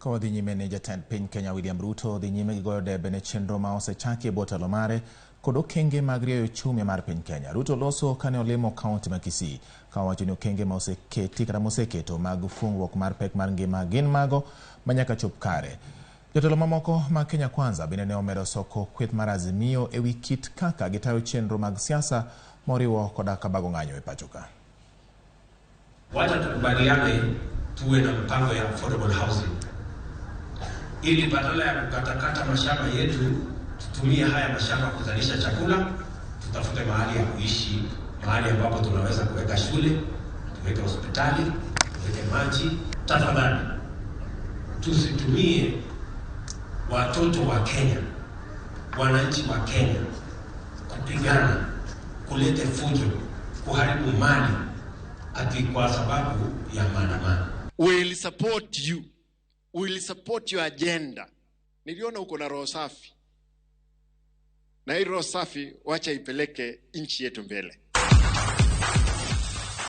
Ka wadhi nyime ne jatend piny Kenya William Ruto dhi nyime gi goyo debe ne chenro ma osechaki e bwo telo mare kod okenge mag rieyo uchumi mar piny Kenya. Ruto loso kane olimo kaunti ma Kisii ka owacho ni okenge ma oseketi kata moseketo mag fungruok mar pek mar ngima gin mago ma nyaka chop kare. Jotelo mamoko mag Kenya Kwanza bende ne omedo soko kweth mar Azimio e wi kit kaka gitayo chenro mag siasa moriwo koda kabago ng'anyo e pacho ka. Wacha tukubaliane tuwe na mpango ya affordable housing ili badala ya kukatakata mashamba yetu tutumie haya mashamba kuzalisha chakula, tutafute mahali ya kuishi, mahali ambapo tunaweza kuweka shule, tuweke hospitali, tuweke maji. Tafadhali tusitumie watoto wa Kenya, wananchi wa Kenya kupigana, kulete fujo, kuharibu mali ati kwa sababu ya maandamano. Will support you. Will support your agenda. Niliona uko na roho safi, na hii roho safi wacha ipeleke nchi yetu mbele.